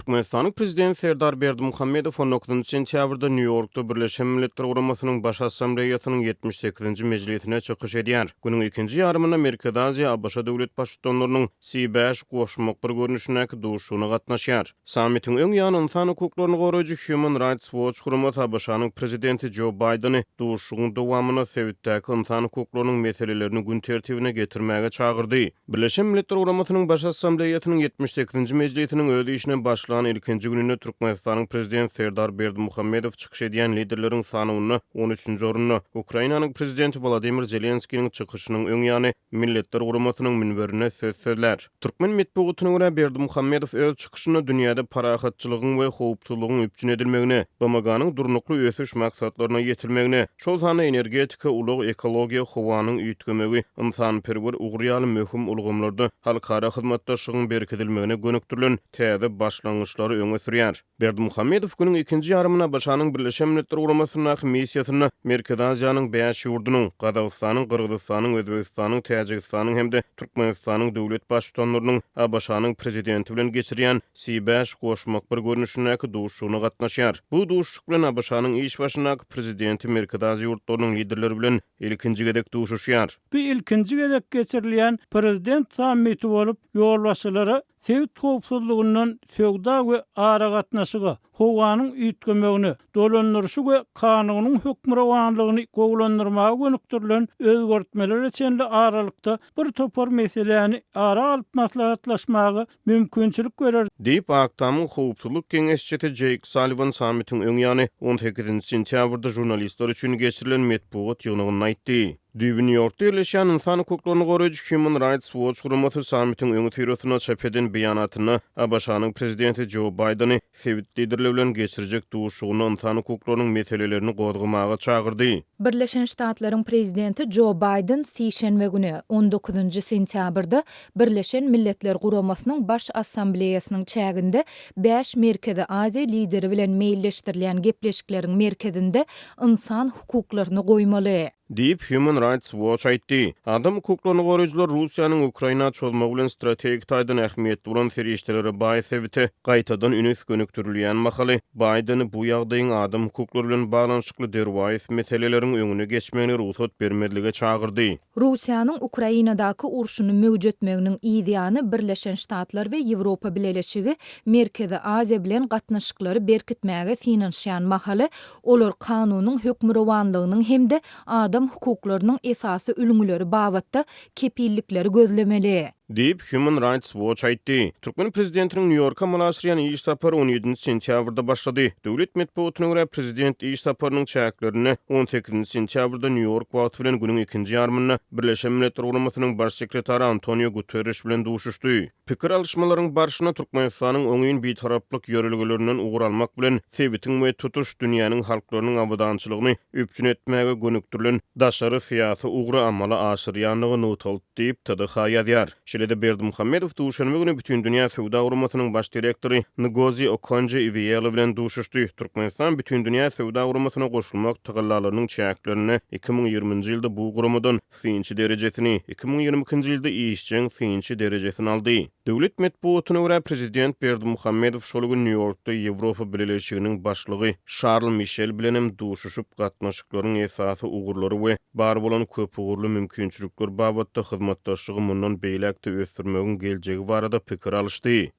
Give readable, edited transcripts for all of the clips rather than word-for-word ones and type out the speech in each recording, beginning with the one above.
Türkmenistanyň Prezidenti Serdar Berdimuhamedow on dokuzynjy sentýabrda Nýu-Ýorkda Birleşen Milletler Guramasynyň Baş Assambleýasynyň 78-nji mejlisinde çykyş edýär. Günüň ikinji ýarymynda Merkezi Aziýa ABŞ döwlet Baştutanlarynyň C bäş goşmak bir görnüşindäki duşuşygyna gatnaşýar. Sammitiň öň ýany ynsan hukuklaryny goraýjy Human Rights Watch guramasy ABŞ-nyň Prezidenti Jo Baýdeni duşuşygyň dowamynda sebitdäki ynsan hukuklarynyň meselelerini gün tertibine getirmäge çagyrdy. Birleşen Milletler Guramasynyň Baş Assambleýasynyň 78-nji mejlisiniň öz işine başlan ilkinji gününde Türkmenistanyň Prezidenti Serdar Berdimuhamedow çykyş edýän liderleriň sanawynda on üçünji orunda. Ukrainanyň Prezidenti Wolodymyr Zelenskiniň çykyşynyň öň ýany Milletler Guramasynyň münberinde söz sözlär. Türkmen metbugatyna görä, Berdimuhamedow öz çykyşynda dünýäde parahatçylygyň we howpsuzlygyň üpjün edilmegine, BMG-niň Durnukly ösüş maksatlaryna ýetilmegine, şol sanda energetika, ulag, ekologiýa, howanyň üýtgemegi, ynsanperwer ugur ýaly möhüm ulgamlarda halkara hyzmatdaşlygyň berkidilmegine gönükdirilen täze başlangyçlary öňe sürýär. Berdimuhamedow günüň ikinji ýarymynda ABŞ-nyň Birleşen Milletler Guramasyndaky missiýasynda Merkezi Aziýanyň bäş ýurdunyň, Gazagystanyň, Gyrgyzystanyň, Özbegistanyň, Täjigistanyň hem-de Türkmenistanyň döwlet Baştutanlarynyň ABŞ-nyň Prezidenti bilen geçirýän C bäş goşmak bir görnüşindäki duşuşygyna gatnaşýar. Bu duşuşyk bilen ABŞ-nyň iş başyndaky Prezidenti Merkezi Aziýa ýurtlarynyň Liderleri bilen ilkinji gezek duşuşýar. Bu ilkinji gezek geçirilýän Prezident sammiti bolup, ýolbaşçylara Sebit howpsuzlygyndan söwda we aragatnaşyga, howanyň üýtgemegine, dolandyryşy we kanunyň hökmürowanlygyny gowulandyrmaga gönükdirilen özgertmelere çenli aralykda bir topar meseläni ara alyp maslahatlaşmaga mümkinçilik berer. Diýip, Ak Tamyň howpsuzlyk geňeşçisi Jeýk Salliwan sammitiň öň ýany, on sekizinji sentýabrda žurnalistler üçin geçirilen metbugat ýygnagynda aýtdy. Düýbi Nýu-Ýorkda ýerleşýän ynsan hukuklaryny goraýjy Human Rights Watch guramasy sammitiň öňüsyrasynda çap eden beýanatynda ABŞ-nyň prezidenti Jo Baýdeni sebit liderleri bilen geçirjek duşuşygynda ynsan hukuklarynyň meselelerini gozgamaga çagyrdy. Birleşen Ştatlaryň prezidenti Jo Baýden sişenbe güni, on dokuzynjy sentýabrda Birleşen Milletler Guramasynyň Baş Assambleýasynyň çäginde bäş Merkezi Aziýa lideri bilen meýilleşdirilýän gepleşikleriň merkezinde ynsan hukuklaryny goýmaly. Diýip, Human Rights Watch aýtdy. Adam hukuklaryny goraýjylar Russiýanyň Ukraina çozmagy bilen strategik taýdan ähmiýetli bolan serişdelere baý sebite gaýtadan üns gönükdirilýän mahaly, Baýdeni bu ýagdaýyň adam hukuklary bilen baglanyşykly derwaýys meseleleriň öňüne geçmegine rugsat bermezlige çagyrdy. Russiýanyň Ukrainadaky urşuny möwjetmeginiň yz ýany Birleşen Ştatlar we Ýewropa Bileleşigi Merkezi Aziýa bilen gatnaşyklary berkitmäge synanyşýan mahaly, Olar kanunyň hökmürowanlygynyň hem-de adam hukuklarynyň esasy ülňüleri babatda kepillikleri gözlemeli. Diýip, Human Rights Watch aýtdy. Türkmen prezidentiniň Nýu-Ýorka amala aşyrýan iş sapary on ýedinji sentýabrda başlady. Döwlet metbugatyna görä, prezident iş saparynyň çäklerinde on sekizinji sentýabrda Nýu-Ýork wagty bilen günüň ikinji ýarymynda Birleşen Milletler Guramasynyň Baş sekretary Antonio Guterriş bilen duşuşdy. Pikir alyşmalaryň barşynda Türkmenistanyň oňyn Bitaraplyk ýörelgelerinden ugur almak bilen, sebitiň we tutuş dünýäniň halklarynyň abadançylygyny üpjün etmäge gönükdirilen daşary syýasy ugry amala aşyrýandygy nygtaldy diýip, TDH ýazýar. Şeýle-de Berdimuhamedow duşenbe güni Bütindünýä Söwda Guramasynyň Baş direktory Ngozi Okonjo-Iweala bilen duşuşdy. Türkmenistan Bütindünýä Söwda Guramasyna goşulmak tagallalarynyň çäklerinde 2020-nji ýylda bu guramadan synçy derejesini, 2022-nji ýylda işjeň synçy derejesini aldy. Döwlet metbugatyna görä, prezident Berdimuhamedow şol gün Nýu-Ýorkda Ýewropa Bileleşiginiň başlygy Şarl Mişel bilenem duşuşyp, gatnaşyklaryň esasy ugurlary we bar bolan köpugurly mümkinçilikler babatda hyzmatdaşlygy mundan beýläk-de ösdürmegiň geljegi barada pikir alyşdy.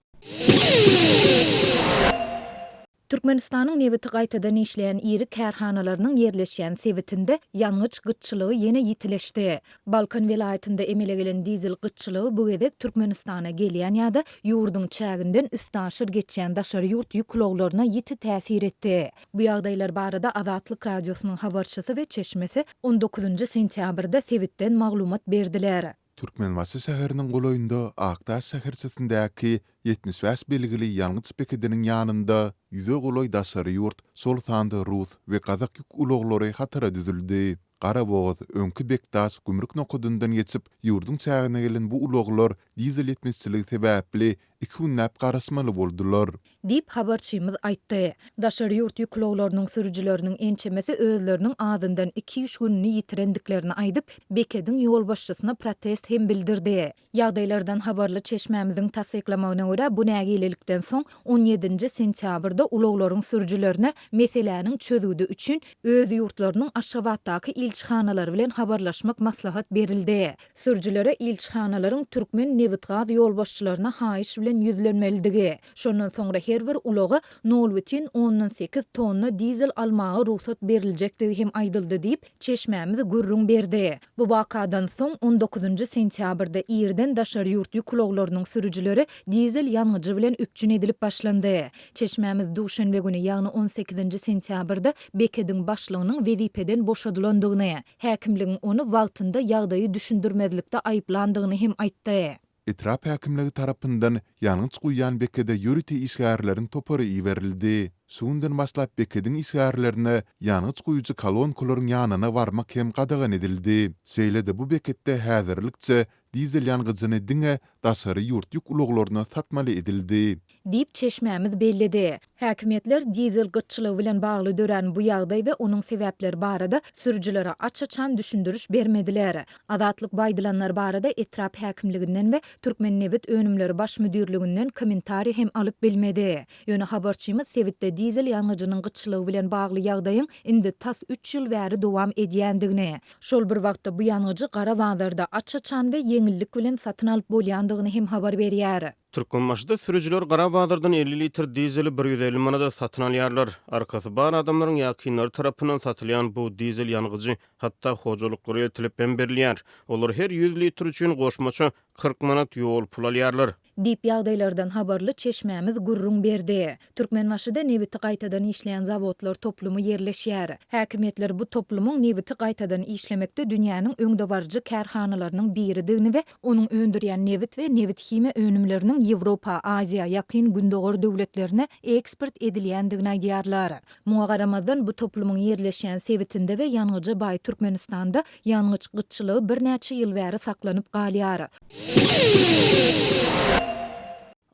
Türkmenistanyň nebiti gaýtadan işleýän iri kärhanalarynyň ýerleşýän sebitinde ýangyç gytçylygy ýene ýitileşdi. Balkan welaýatynda emele gelen dizel gytçylygy bu gezek Türkmenistana gelýän ýa-da ýurduň çäginden üstaşyr geçýän daşary ýurt ýük ulaglaryna ýiti täsir etdi. Bu ýagdaýlar barada Azatlyk Radiosynyň habarçysy we çeşmesi on dokuzynjy sentýabrda sebitden maglumat berdiler. Türkmenbaşy şäheriniň golaýynda Akdaş şäherçesindäki 75 belgili ýangyç bekediniň ýanynda ýüze golaý daşary ýurt, şol sanda rus we gazak ýük ulaglary hatara düzüldi. Garabogaz, öňki Bekdaş gümrük nokadyndan geçip, ýurduň çägine gelen bu ulaglar dizel ýetmezçiligi sebäpli. iki günläp garaşmaly boldular. Diýip, habarçymyz aýtdy. Daşary ýurt ýük ulaglarynyň sürüjileriniň ençemesi özleriniň azyndan iki iş gününi ýitirendiklerini aýdyp, bekediň ýolbaşçysyna protest hem bildirdi. Ýagdaýlardan habarly çeşmämiziň tassyklamagyna görä, bu nägilelikden soň, on ýedinji sentýabrda ulaglaryň sürüjilerine meseläniň çözgüdi üçin öz ýurtlarynyň Aşgabatdaky ilçihanalary bilen habarlaşmak maslahat berildi. Sürüjilere ilçihanalaryň türkmen nebitgaz ýolbaşçylaryna haýyş bilen ýüzlenmelidigi, şondan soňra her bir ulaga nol bütin ondan sekiz tonna dizel almaga rugsat beriljekdigi hem aýdyldy diýip, çeşmämiz gürrüň berdi. Bu wakadan soň, on dokuzynjy sentýabrda irden daşary ýurt ýük ulaglarynyň sürüjileri dizel ýangyjy bilen üpjün edilip başlandy. Çeşmämiz duşenbe güni, ýagny on sekizinji sentýabrda bekediň başlygynyň wezipeden boşadylandygyny, häkimligiň ony wagtynda ýagdaýy düşündirmezlikde aýyplandygyny hem aýtdy. Etrap häkimligi tarapyndan ýangyç guýýan bekede ýörite işgärleriň topary iberildi. Şu günden başlap bekediň işgärlerine ýangyç guýujy kolonkalaryň ýanyna barmak hem gadagan edildi. Şeýle-de bu beketde häzirlikçe dizel ýangyjyny diňe daşary ýurt ýük ulaglaryna satmaly edildi. Diýip, çeşmämiz belledi. Häkimiýetler dizel gytçylygy bilen bagly dörän bu ýagdaý we onuň sebäpleri barada sürüjilere aç-açan düşündiriş bermediler. Azatlyk bu aýdylanlar barada etrap häkimliginden we Türkmennebit önümleri baş müdirliginden kommentariý hem alyp bilmedi. Ýöne habarçymyz sebitde dizel ýangyjynyň gytçylygy bilen bagly ýagdaýyň indi tas üç ýyl bäri dowam edýändigini, şol bir wagtda bu ýangyjy gara bazarda aç-açan we ýeňillik bilen satyn alyp bolýandygyny hem habar berýär. Türkmenbaşyda sürüjiler gara bazardan 50 litr dizeli 150 manada satyn alýarlar. Arkasy bar adamlaryň ýakynlary tarapyndan satylýan bu dizel ýangyjy hatda hojalyklara eltilip hem berilýär. Olar her 100 litr üçin goşmaça 40 manat ýol puly alýarlar. Diýip, ýagdaýlardan habarly çeşmämiz gürrüň berdi. Türkmenbaşyda nebiti gaýtadan işleýän zawodlar toplumy ýerleşýär. Häkimiýetler bu toplumyň nebiti gaýtadan işlemekde dünýäniň öňdebaryjy kärhanalarynyň biridigini we onuň öndürýän nebit we nebit-himiýa önümleriniň Ýewropa, Aziýa, Ýakyn Gündogar döwletlerine eksport edilýändigini aýdýarlar. Muňa garamazdan, bu toplumyň ýerleşýän sebitinde we ýangyja baý Türkmenistanda ýangyç gytçylygy birnäçe ýyl bäri saklanyp galýar.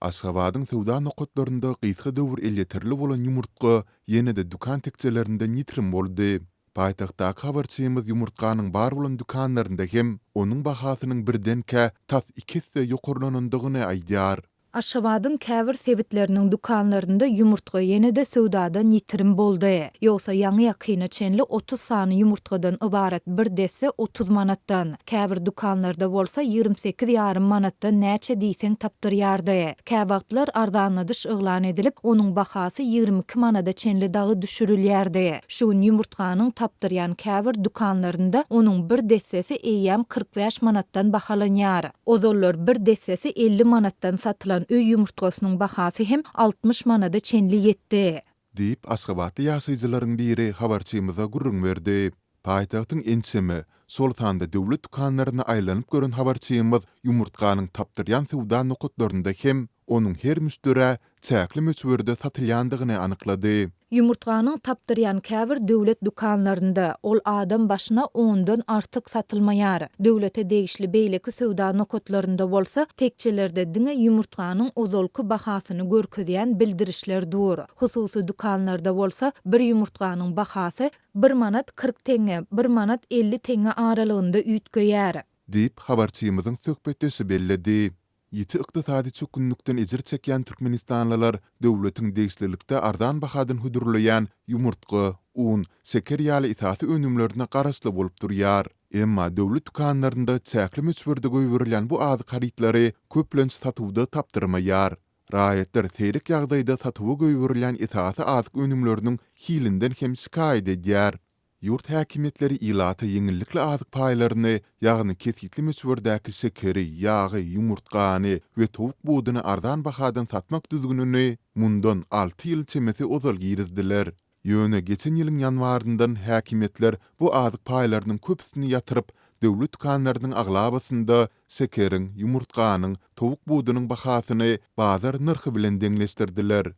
Aşgabadyň söwda nokatlarynda gysga döwür elýeterli bolan ýumurtga ýene-de dükan tekjelerinden ýitirim boldy. Paýtagtdaky habarçymyz ýumurtganyň bar bolan dükanlarynda hem onuň bahasynyň birdenkä tas iki esse ýokarlanandygyny aýdýar. Aşgabadyň käbir sebitleriniň dükanlarynda ýumurtga ýene-de söwdadan ýitirim boldy. Ýogsa ýaňy-ýakyna çenli 30 sany ýumurtgadan ybarat bir desse 30 manatdan, käbir dükanlarda bolsa 28 ýarym manatdan näçe diýseň tapdyrýardy. Käwagtlar arzanladyş yglan edilip, onuň bahasy 22 manada çenli dagy düşürilýärdi. Şu gün ýumurtganyň tapdyrýan käbir dükanlarynda onuň bir dessesi eýýäm 45 manatdan bahalanýar. Ozallar bir dessesi 50 manatdan satylan öý ýumurtgasynyň bahasy hem 60 manada çenli ýetdi. Diýip, aşgabatly ýaşaýjylaryň biri habarçymyza gürrüň berdi. Paýtagtyň ençeme, şol sanda döwlet dükanlaryna aýlanyp gören habarçymyz ýumurtganyň tapdyrýan söwda nokatlarynda hem onuň her müşderä çäkli möçberde satylýandygyny anyklady. Ýumurtganyň tapdyrýan käbir döwlet dükanlarynda, ol adam başyna ondan artyk satylmaýar. Döwlete degişli beýleki söwda nokatlarynda bolsa, tekjelerde diňe ýumurtganyň ozalky bahasyny görkezýän bildirişler dur. Hususy dükanlarda bolsa, bir ýumurtganyň bahasy bir manat 40 teňňe, bir manat 50 teňňe aralygynda üýtgeýär. Diýip, habarçymyzyň söhbetdeşi belledi. Ýiti ykdysady çökgünlikden ejir çekýän türkmenistanlylar döwletiň degişlilikde arzan bahadan hödürleýän ýumurtga, un, şeker ýaly esasy önümlerine garaşly bolup durýar. Emma döwlet dükanlarynda çäkli möçberde goýberilýän bu azyk harytlary köplenç satuwda tapdyrmaýar. Raýatlar seýrek ýagdaýda satuwa goýberilýän esasy azyk önümleriniň hilinden hem şikaýat edýär. Ýurt häkimiýetleri ilata ýeňillikli azyk paýlaryny, ýagny kesgitli möçberdäki şekeri, ýagy, ýumurtgany we towuk buduny arzan bahadan satmak düzgünini mundan alty ýyl çemesi ozal girizdiler. Ýöne geçen ýylyň ýanwaryndan häkimiýetler bu azyk paýlarynyň köpüsini ýatyryp, döwlet dükanlarynyň aglabasynda şekeriň, ýumurtganyň, towuk budunyň bahasyny bazar nyrhy bilen deňleşdirdiler.